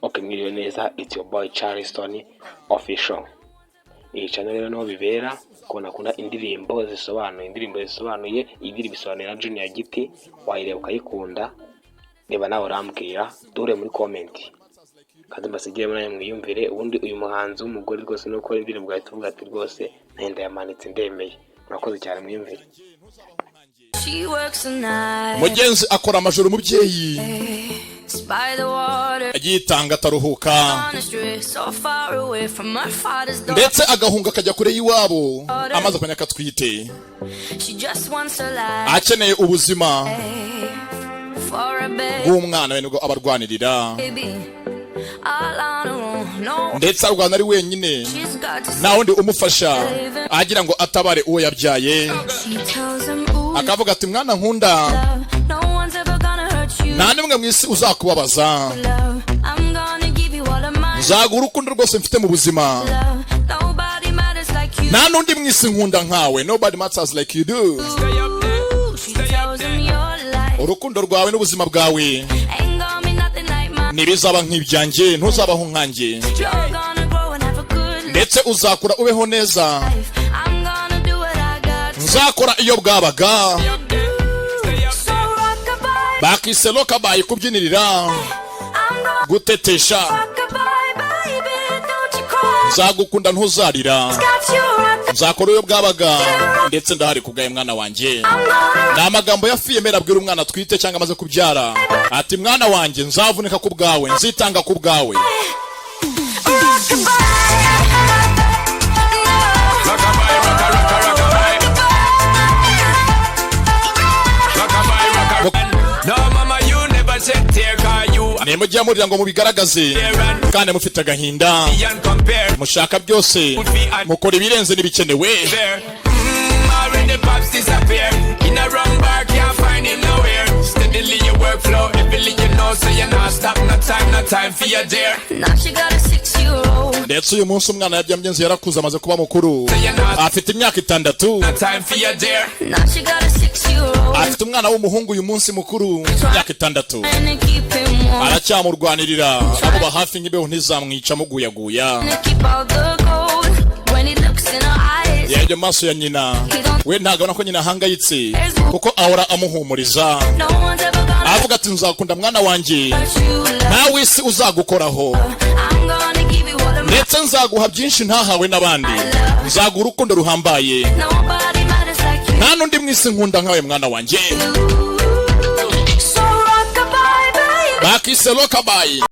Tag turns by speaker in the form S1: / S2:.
S1: Ok, mwiriwe neza, it's your boy Charleston Official. Iyi channel rero niho bibera ukuntu akunda indirimbo zisobanuye, indirimbo zisobanuye. Iyi ndirimbo isobanuye na Junior Giti, wayireba ukayikunda. Reba nawe urambwira, duhure muri comment kandi mbasigire muri mwiyumvire. Ubundi uyu muhanzi w'umugore rwose no gukora indirimbo ugahita uvuga ati: "Rwose nanjye ndayamanitse, ndemeye." Murakoze cyane, mwiyumvire.
S2: She works the night
S3: Mugenzi akora amajoro, umubyeyi
S2: by the water
S3: yitanga ataruhuka,
S2: on the street, so far away from her father's door.
S3: ndetse agahunga akajya kure y'iwabo amaze kumenya ko atwite.
S2: She just wants a life
S3: Akeneye ubuzima
S2: for a baby.
S3: bw'umwana we, nibwo abarwanirira.
S2: All on her own. No,
S3: Ndetse arwana ari wenyine,
S2: she's got to
S3: nta wundi umufasha, agira ngo atabare uwo yabyaye.
S2: She tells him, ooh,
S3: Akavuga ati: "Mwana nkunda,
S2: love, no one's ever gonna hurt you.
S3: nta n'umwe mu isi uzakubabaza.
S2: Love, I'm gonna give you all of my
S3: Nzaguha urukundo rwose mfite mu buzima.
S2: love. Nobody matters like you."
S3: Nta n'undi mu isi nkunda nkawe. Nobody matters like you do.
S2: She tells him your life
S3: Urukundo rwawe n'ubuzima bwawe
S2: ain't gonna be nothing like mine.
S3: ntibizaba nk'ibyanjye, ntuzabaho nkanjye.
S2: You're gonna grow and have a good life.
S3: Ndetse uzakura ubeho neza.
S2: I'm gonna do what I got to
S3: Nzakora iyo bwabaga.
S2: do. So rockabye,
S3: Bakise rockabye, kubyinirira,
S2: I'm gonna
S3: gutetesha.
S2: rockabye, baby, don't you cry.
S3: Nzagukunda, ntuzarira.
S2: Got you rock.
S3: Nzakora iyo bwabaga, ndetse ndahari kubwawe, mwana wanjye.
S2: I'm gonna
S3: Ni amagambo ya fiyemera abwira umwana atwite cyangwa amaze kubyara, ati: "Mwana wanjye, nzavunika ku bwawe, nzitanga ku bwawe."
S2: Rockabye. No.
S4: Rockabye, rocka, rocka, rockabye. Rockabye, rocka. No, mama, you never shed tear, 'cause you
S3: Nimujya murira ngo mubigaragaze kandi mufite agahinda,
S4: and compare.
S3: mushaka byose, mukora ibirenze n'ibikenewe.
S4: There. Already pops disappear. In a wrong bar, can't find him nowhere. Steadily your workflow, heavily you know, so you're not stop, no time, no time for your dear.
S2: Now she got a 6-year-old.
S3: Ndetse uyu munsi umwana yabyamgenzi yarakuze, amaze kuba mukuru, afite imyaka 6.
S4: No time for your dear.
S2: Now she got a 6-year-old.
S3: Afite umwana w'umuhungu uyu munsi mukuru, imyaka 6.
S2: And to keep him warm.
S3: Aracyamurwanirira, amuba hafi nk'imbeho ntizamwica muguyaguya.
S2: And to keep all the gold. When he looks in her eyes.
S3: Yarebye mu maso ya nyina, we ntabwo abona ko nyina ahangayitse, kuko ahora amuhumuriza.
S2: No one's ever gonna
S3: Avuga ati: "Nzakunda mwana wanjye,
S2: hurt you. Love.
S3: ntawe isi uzagukoraho.
S2: I'm gonna give you all of my
S3: Ndetse nzaguha byinshi ntahawe n'abandi, nzaguha urukundo ruhambaye.
S2: Nobody matters like you.
S3: Nta n'undi mu isi nkunda nkawe, mwana wanjye."
S2: So rockabye, baby.
S3: Bakise rockabye.